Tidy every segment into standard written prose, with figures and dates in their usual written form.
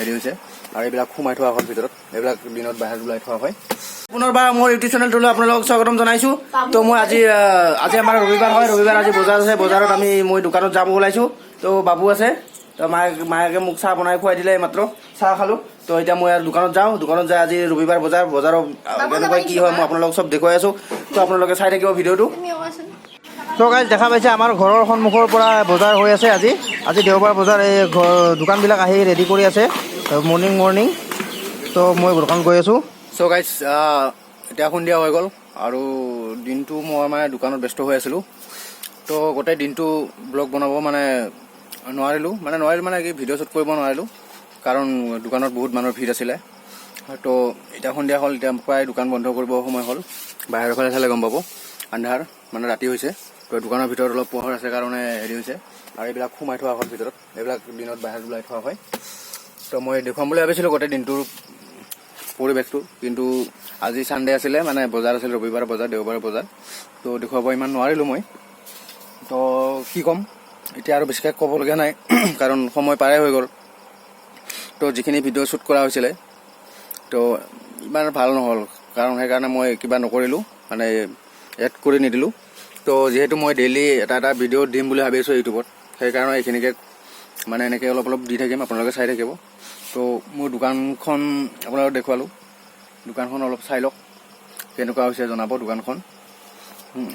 হেৰি হৈছে। আৰু এইবিলাক সোমাই থোৱা হ'ল ভিতৰত, এইবিলাক দিনত বাহিৰত ওলাই থোৱা হয়। পুনৰবাৰ মোৰ ইউটিউব চেনেলটোলৈ আপোনালোকক স্বাগতম জনাইছোঁ। তো মই আজি আমাৰ ৰবিবাৰ হয়, ৰবিবাৰ আজি বজাৰ আছে। বজাৰত মই দোকানত যাব ওলাইছোঁ। তো বাবু আছে, তো মায়েকে মোক চাহ বনাই খুৱাই দিলে, এইমাত্ৰ চাহ খালোঁ। তো এতিয়া মই আৰু দোকানত যাওঁ। দোকানত যাই আজি ৰবিবাৰ বজাৰ, বজাৰৰ কেনেকুৱা কি হয় মই আপোনালোকক চব দেখুৱাই আছোঁ। তো আপোনালোকে চাই থাকিব ভিডিঅ'টো। তুমি কোৱাচোন। চ' গাইজ, দেখা পাইছে, আমাৰ ঘৰৰ সন্মুখৰ পৰা বজাৰ হৈ আছে আজি। আজি দেওবাৰ বজাৰ, এই ঘৰ দোকানবিলাক আহি ৰেডি কৰি আছে মৰ্ণিং মৰ্ণিং। তো মই দোকান গৈ আছোঁ। চ' গাইজ, এতিয়া সন্ধিয়া হৈ গ'ল আৰু দিনটো মই মানে দোকানত ব্যস্ত হৈ আছিলোঁ। তো গোটেই দিনটো ব্লগ বনাব মানে নোৱাৰিলোঁ, মানে নোৱাৰিলোঁ মানে কি, ভিডিঅ' শ্বুট কৰিব নোৱাৰিলোঁ, কাৰণ দোকানত বহুত মানুহৰ ভিৰ আছিলে। তো এতিয়া সন্ধিয়া হ'ল, এতিয়া প্ৰায় দোকান বন্ধ কৰিব সময় হ'ল। বাহিৰৰ ফালে চালে গম পাব, আন্ধাৰ, মানে ৰাতি হৈছে। তো দোকানৰ ভিতৰত অলপ পোহৰ আছে কাৰণে হেৰি হৈছে। আৰু এইবিলাক সোমাই থোৱা হ'ল ভিতৰত, এইবিলাক দিনত বাহিৰত ওলাই থোৱা হয়। তো মই দেখুৱাম বুলি ভাবিছিলোঁ গোটেই দিনটোৰ পৰিৱেশটো, কিন্তু আজি ছানডে আছিলে, মানে বজাৰ আছিল, ৰবিবাৰ বজাৰ, দেওবাৰ বজাৰ, তো দেখুৱাব ইমান নোৱাৰিলোঁ মই। তো কি ক'ম এতিয়া আৰু বেছিকৈ ক'বলগীয়া নাই, কাৰণ সময় পাৰে হৈ গ'ল। তো যিখিনি ভিডিঅ' শ্বুট কৰা হৈছিলে, তো ইমান ভাল নহ'ল, কাৰণ সেইকাৰণে মই কিবা নকৰিলোঁ, মানে এড কৰি নিদিলোঁ। তো যিহেতু মই ডেইলি এটা এটা ভিডিঅ' দিম বুলি ভাবি আছোঁ ইউটিউবত, সেইকাৰণে এইখিনিকে মানে এনেকৈ অলপ অলপ দি থাকিম, আপোনালোকে চাই থাকিব। তো মোৰ দোকানখন আপোনালোকক দেখুৱালোঁ। দোকানখন অলপ চাই লওক, কেনেকুৱা হৈছে জনাব দোকানখন।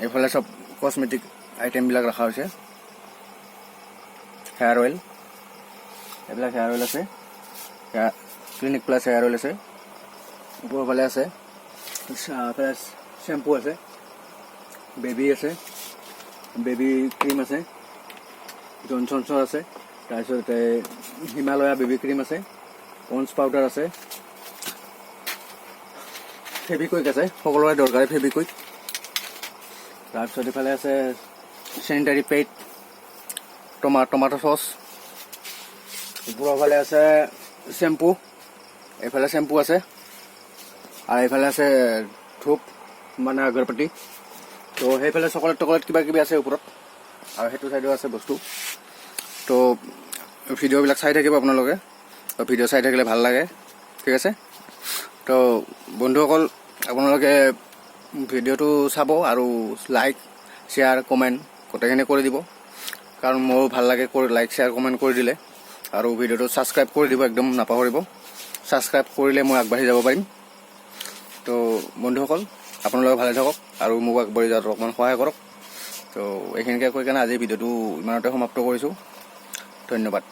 এইফালে চব কচমেটিক আইটেমবিলাক ৰখা হৈছে। হেয়াৰ অইল, এইবিলাক হেয়াৰ অইল আছে, ক্লিনিক প্লাছ হেয়াৰ অইল আছে, ওপৰৰ ফালে আছে, এইফালে চেম্পু আছে, বেবী আছে, বেবী ক্ৰীম আছে, জনচনছৰ আছে, তাৰপিছত এই হিমালয়া বেবী ক্ৰীম আছে, পণ্ডছ পাউডাৰ আছে, ফেবিকুইক আছে, সকলোৰে দৰকাৰী ফেবিকুইক। তাৰপিছত এইফালে আছে চেনিটাৰী পেড, টমাটো চচ। ওপৰৰ ফালে আছে চেম্পু, এইফালে চেম্পু আছে আৰু এইফালে আছে ধূপ, মানে আগৰবাতি। তো সেইফালে চকলেট টকলেট কিবা কিবি আছে ওপৰত আৰু সেইটো চাইডেও আছে বস্তু। তো ভিডিঅ'বিলাক চাই থাকিব আপোনালোকে। তো ভিডিঅ' চাই থাকিলে ভাল লাগে, ঠিক আছে। তো বন্ধুসকল, আপোনালোকে ভিডিঅ'টো চাব আৰু লাইক, শ্বেয়াৰ, কমেণ্ট গোটেইখিনি কৰি দিব, কাৰণ মোৰো ভাল লাগে কৰি লাইক, শ্বেয়াৰ, কমেণ্ট কৰি দিলে। আৰু ভিডিঅ'টো ছাবস্ক্ৰাইব কৰি দিব, একদম নাপাহৰিব। ছাবস্ক্ৰাইব কৰিলে মই আগবাঢ়ি যাব পাৰিম। তো বন্ধুসকল, আপোনালোকে ভালে থাকক আৰু মোক আগবাঢ়ি যোৱাত অকণমান সহায় কৰক। তো এইখিনিকে কৈ কেনে আজি ভিডিঅ'টো ইমানতে সমাপ্ত কৰিছোঁ। ধন্যবাদ।